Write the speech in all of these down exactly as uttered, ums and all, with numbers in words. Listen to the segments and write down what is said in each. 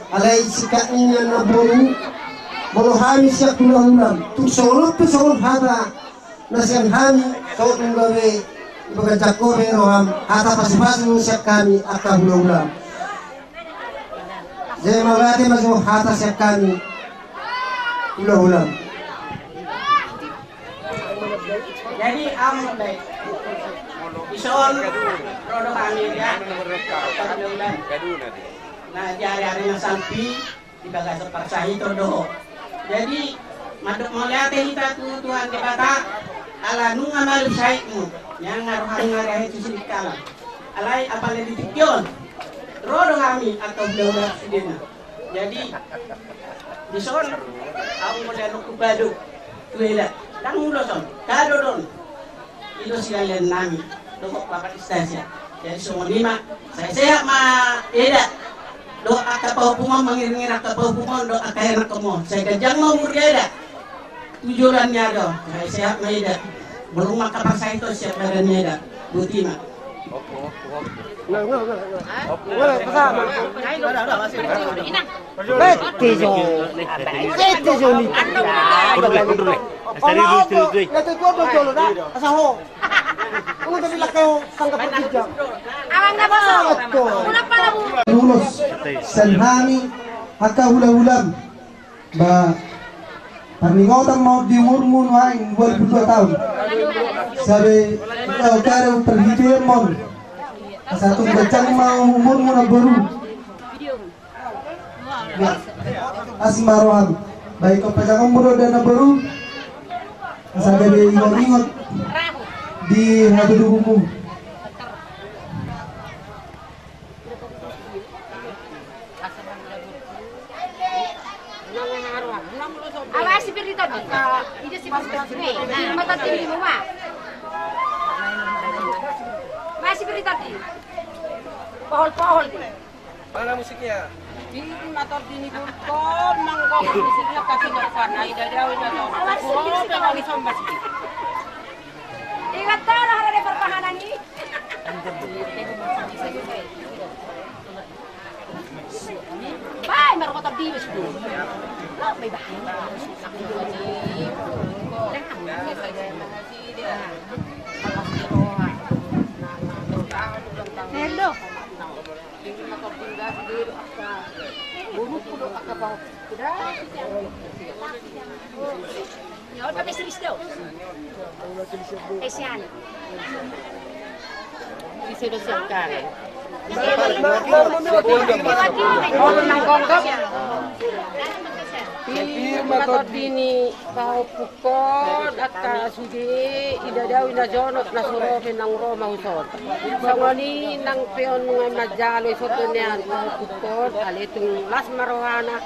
Alai singkat ni nian namboru, molo hami sian hulahulam, tung songon on pe songon hata na sian hami, songon gabe di bagas jangko be roham, hata pasupasu sian hami angka hulahulam. Jadi mauliate ma jo hata sian hami hulahulam. Jadi am baik. Ison ro do hami ya. Hulahulam. Na di ari-ari na salpu i di bagasan parsahiton do ho. Jadi mandok mauliate hita tu Tuhan Debata ala nunga malum sahitmu. Nian nga roham nga gahe tu sidikalang. Alai apala di tingki on ro do hami angka hulahula sudena. Jadi dison au mauliate do hupadu tu Eda. Ndang ulos on, kado do on. I do sigalian nami dohot Bapak Istasia. Jadi songon i ma, sai sehat ma Eda dohot angka pahompungmon, mangiringiring angka pahompungmon dohot angka ianakhonmon. Sai ganjang ma umur ni Eda tu joloan ni ari on. Sai sehat ma Eda. Molo nunga angka parsahiton sian badan ni Eda. Boti ma. Bete jo. Bete jo ni. Ulos sian hami angka hulahulam. Ba parningotan ma on di umurmu nuaeng dua pulu dua taon. Gabe hita on gabe parhitean ma on. Asa tung ganjang ma umurmu namboru. Asi ma roham. Ba ingkon pajangonmu do da namboru. Asa gabe ingot-ingot di hatutubumu. Awa si Firly tadi. Ida si Firly tadi. Firma tadi di rumah. Masih Firly tadi. Pohol-pohol. Mana musiknya? Di motor di ni Burkon, mangkok musiknya kasih nyokan. Nah, ida jauh, ida jauh. Awas, oh, ini kalau disombas. Ingat, tolong ada pertahanan ini. Bae, marukotor di bes tu. Bae, bae. Hello. Pir ma tondi ni pahompungkon, angka sude, ida dao ida jonok na so ro pe naung ro ma huson. Songon i nang pe on nunga manjalo i, songon nian pahompungkon, ale tung las ma rohana.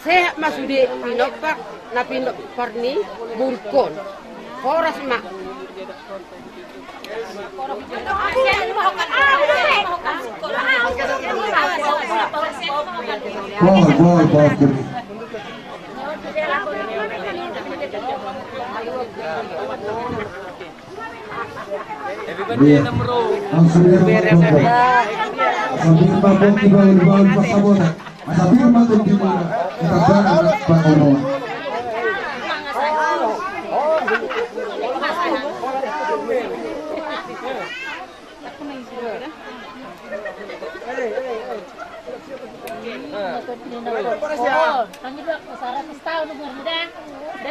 Sehat ma sude, pinompar na pinompar ni Burkon. Horas ma. Gol, gol, gol. Happy birthday, Bro. Langsung dia. Sambil mabok di bawah, di bawah, di bawah, di bawah. Masa pir ma tondi ni Burkon, angka bana na pangoloan.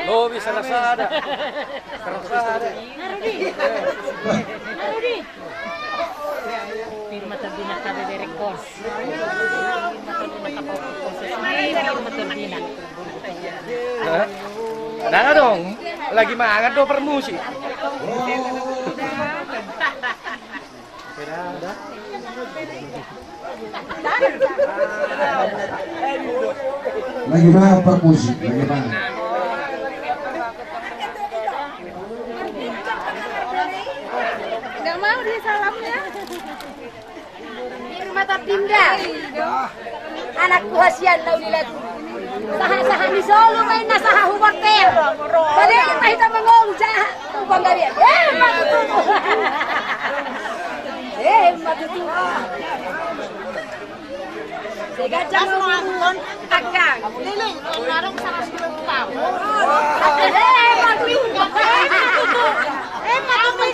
Lobi saratus sada. Saratus sada. Ngarudi. Ngarudi. Pir ma tondi na, K B B Records. Hah? Dang adong, lagi mangan do parmusik. Lagi mangan parmusik, lagi mangan. Nggak mau dia salamnya. Di rumah Tardinda. Anakku hasian lau di lagu. Sahat-sahat ni solu main na sahat hubortel. Balik kita hita mangolu jahat. Tubang gabian. Eh, matutu. Eh, matutu. Sega jam nonton tanggang. Lele, larang sama sepuluh tahun. Eh, Pak Wi. Eh, Pak Wi.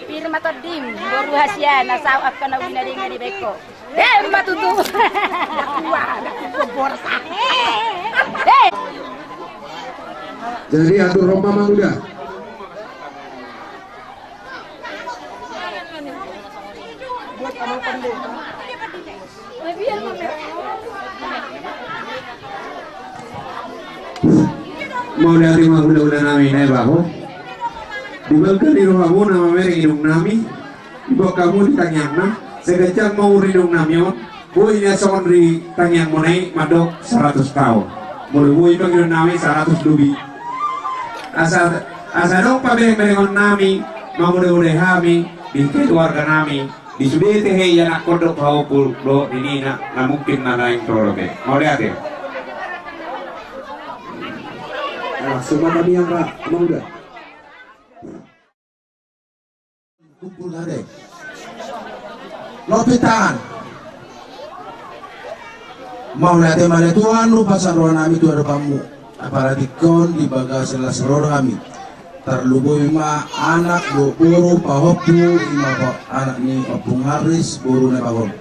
Pir ma tonding, boru hasian, na saut angka na uli na denggan dibaen ho. Eh, ma tutu. Eh. Jadi atur ro ma, Amang Uda. Mauliate ma hulahula nami na ibaho. Di balga ni rohamuna mamereng inong nami. Diboan hamu di tangiangna, sai ganjang ma umur ni inong nami on, boi na songon di tangiangmuna i mandok saratus taon. Molo boi ma inong nami saratus lobi. Asa, asa adong pamereng-merengon nami, mamuda-uda hami, di keluarga nami, di sude tehe ianakhon dohot haompul dohot ninna, na mungkin na naeng ro dope. Mauliate. Nah, langsung ma tangiang, Amang Uda. Kumpul gade. Lompit tangan. Mauliate ma ale Tuhan, hupasahat roha nami tu adopanmu. Apala tingki on di bagasan las ni roha do hami. Tarlumobi ma anak dohot boru, pahompu, ima pa-, anak ni Ompung Harris, boru na ibaho on.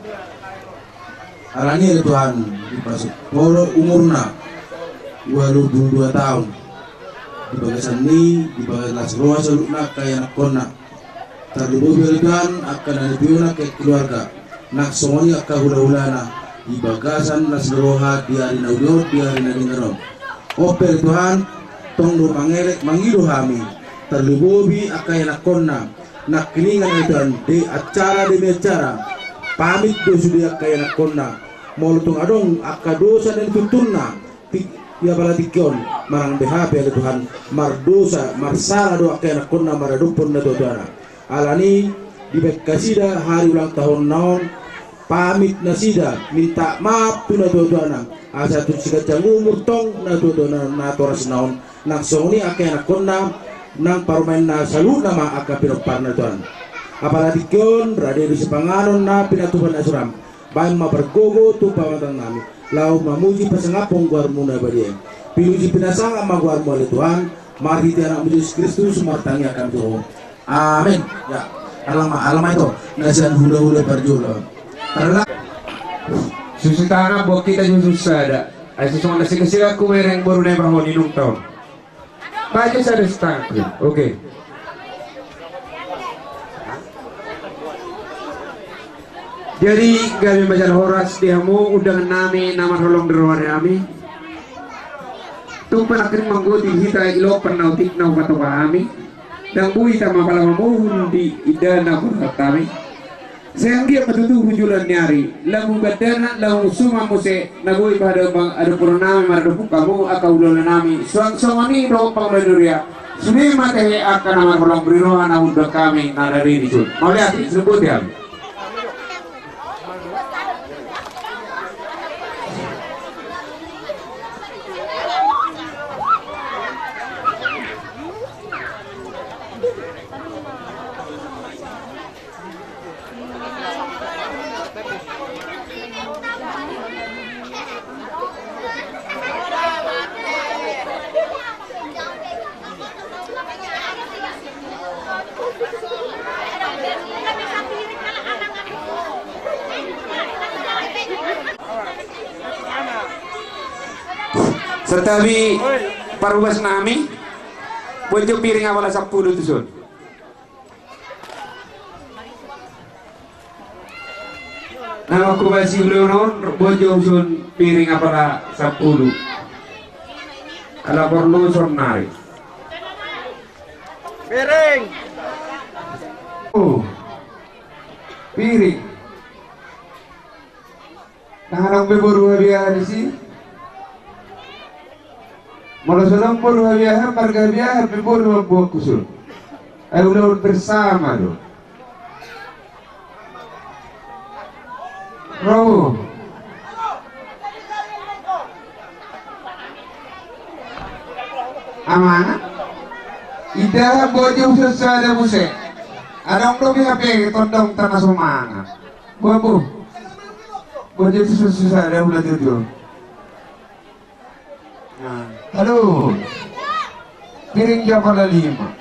Alani i ale Tuhan, dipasupasu Ho do umurna, ualu pulu dua taon. Di bagasan ni, di bagasan las roha saluhutna angka ianakhonna. Tarlumobi ale Tuhan, angka na nipilona, angka keluarga. Nang songon i angka hulahulana, di bagasan las roha, di ari na uli on, di ari na denggan on. On pe ale Tuhan, tong do mangelek mangido hami, tarlumobi angka ianakhonna, nangkiningan ale Tuhan, di acara demi acara, pamit do sude angka ianakhonna, molo tung adong angka dosa na nituntuna, ti-, di apala tingki on, manang beha pe ale Tuhan, mardosa, marsala do angka ianakhonna maradophon natuatuana. Alani i, dibaen nasida hari ulang tahun na on, pamit nasida, minta maaf tu natuatuana, asa tung sai ganjang umur tong natuatuana natorasna on, nang songon i angka ianakhonna, nang parumaenna saluhutna ma angka pinomparna Tuhan. Apala tingki on, rade do sipanganon na pinatupa na suram, baen ma pargogo tu pamatang nami, laho mamuji pasangaphon goarmu na badia i. Pinuji pinasangap ma goarmu ale Tuhan, marhite Anakmu Jesus Kristus, martangiang hami tu Ho. Amin. Ya, alama, alama ito. Na sian hulahula parjolo. Parla-, susi tangan buat kita susi sada. Ai susi sada sika-sika kumereng boru na ibaho on inong taon. Baca sada setengah. Oke. Jadi, gabe majalan horas di hamu undangan nami na marholong di roha nami. Tung panangkin manggoti hita i lopan na otik na hupatopa hami. Ndang boi hita mapala mamuhul di indahan na hurhat hami. Sai anggiat ma tutu hunjulan ni ari, lam hugandana, lam husuman muse, na boi pahadapahadaponon nami maradophon hamu angka hulahula nami, suang songon i dohot pangula ni huria, sude ma tehe angka na marholong di roha na huundang hami na rade dison. Mauliate, sumbuti hami. Santabi parubas nami, bonjong piring apala sampulu tuson. Na mangkubasi ulaon on, bonjong tuson piring apala sampulu. Ala porlu son nari. Piring. Oh. Piring. Ndang adong be boru habiahan disi. Molo so adong boru habiahan, marga habiahan pe boru mamboan huson. Ai ulaon bersama do. Ro. Amang. Indahan bonjong tuson sada muse. Adong dope H P tondong tana so mangan. Buat bu. Buat jadi susah-susah ada ulah jujur. Halo. Piring jam pala lima.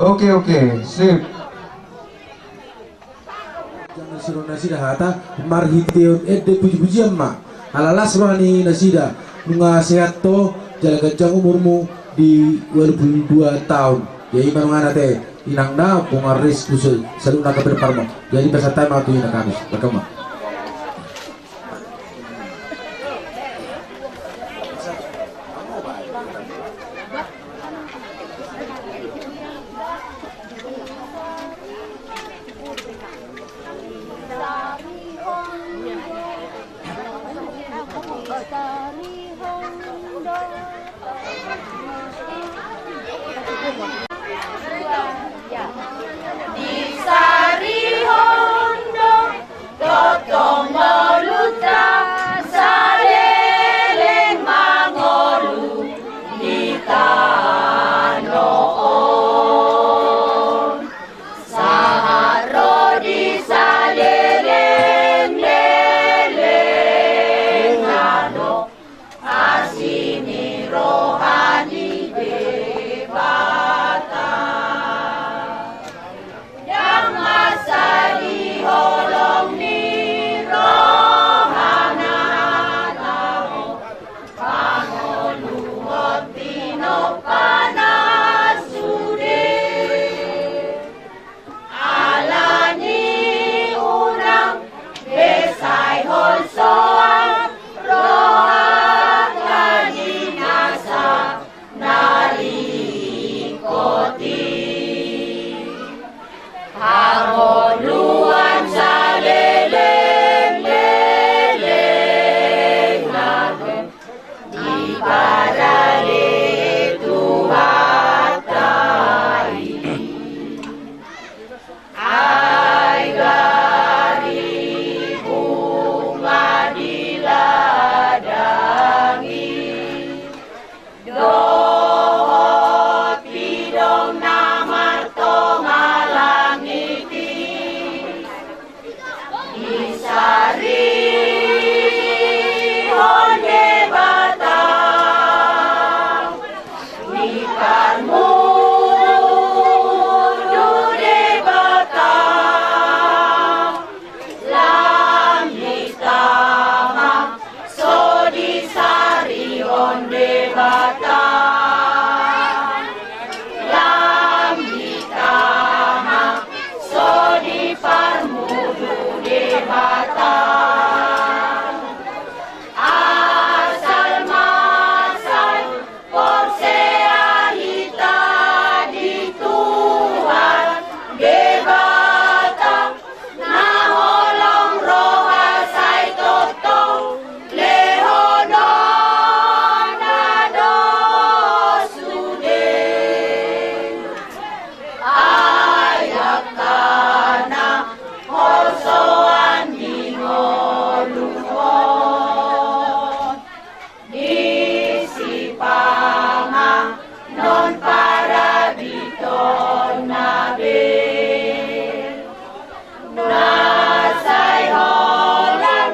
Oke, oke, sip. Jangan siro nasida hata marhiteon ende puji-pujian ma. Ala las roha ni nasida nunga sehat ho jala ganjang umurmu di walu pulu dua taon. Jadi manungana te inang na bongar ris kusel saluhutna kabar parmo. Jadi pasahat ma tu inang kami. Berkembang. Disarihon do tongtong ngolunta saleleng mangolu di tano on. Sahat ro di saleleng lelengna do asi ni roha ni Debata. Ndang masa di holong ni rohana laho pangoluhon pinompana sude. Ala ni unang be sai holsoan rohanta di nasa na ringkot i. Hangoluan saleleng lelengna do diparade Tuhanta i. Ai gari bunga di ladang i, dohot pidong na martonga langit i, disarihon Debata, diparmudu Debata. Lam hita ma so disarihon Debata. Lam hita ma so diparmudu Debata. Asal ma sai porsea hita di Tuhan Debata, na holong roha sai tongtong lehononna do sude. Ai angka na holsoan ni ngolu on. Disi panganon parabitonna be. Na sai holan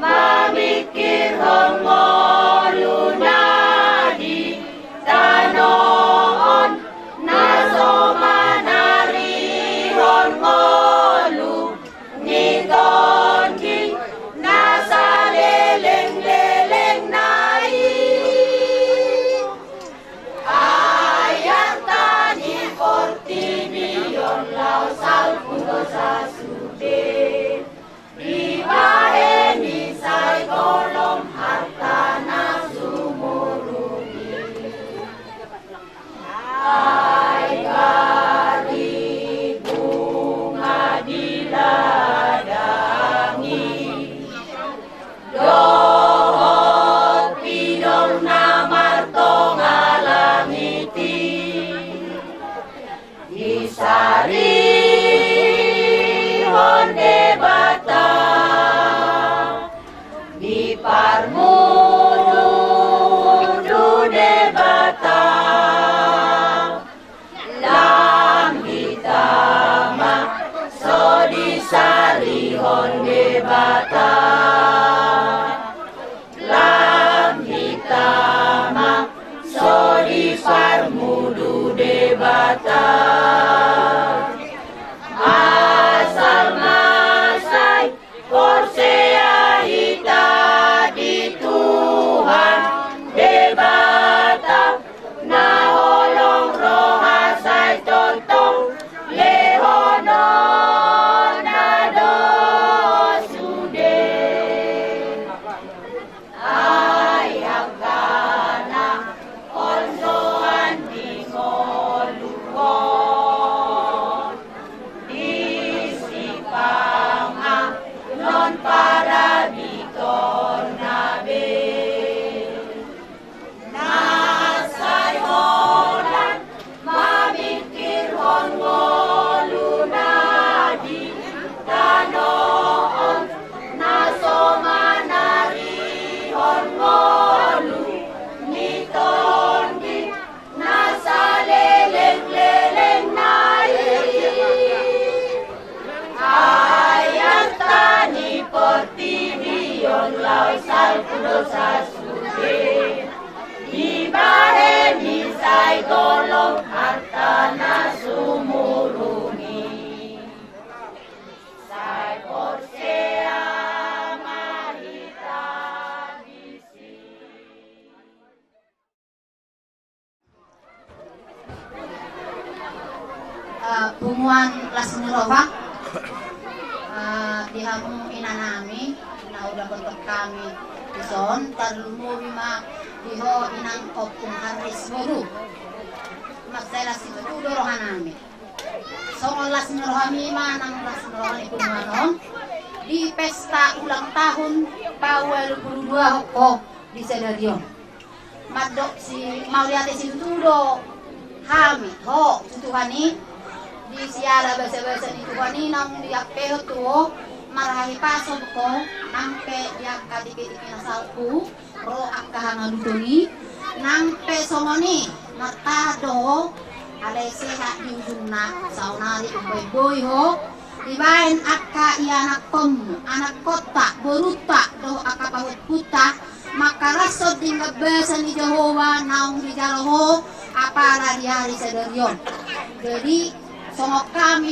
mamingkirhon ngoluna di tano on, na so manarihon ngolu ni Tondi na saleleng-lelengna i. Ai angka ni portibi on laho salpu dosa sude, dibahen i sai golom harta na sumurung i. Ai gari bunga di ladang i, dohot pidong na martonga langit i, disarihon Debata, diparmudu Debata. Punguan las ni roha, eh, di hamu inanami na hudapothon hami dison, tarlumobi ma di ho inang ompung Harris boru. Mansai las situtu do rohanami. Songon las ni rohami ma nang las ni roha ni punguan on di pesta ulang tahun paualu pulu dua ho di sadari on. Mandok si mauliate situtu do hami ho tu Tuhan i, di siala basabasa ni Tuhan i naung diampehon tu ho, marhahipason ho, nang pe di angka tingki-tingki na salpu ro angka hangoluan i, nang pe songon i martahan do ho, alai sehat di ujungna, saonari umbahen boi ho dibahen angka ianakhonmu, anakkonta, borunta dohot angka pahompunta, mangkalashon denggan basa ni Jahowa naung dijalo ho apala di ari sadari on. Jadi songon hami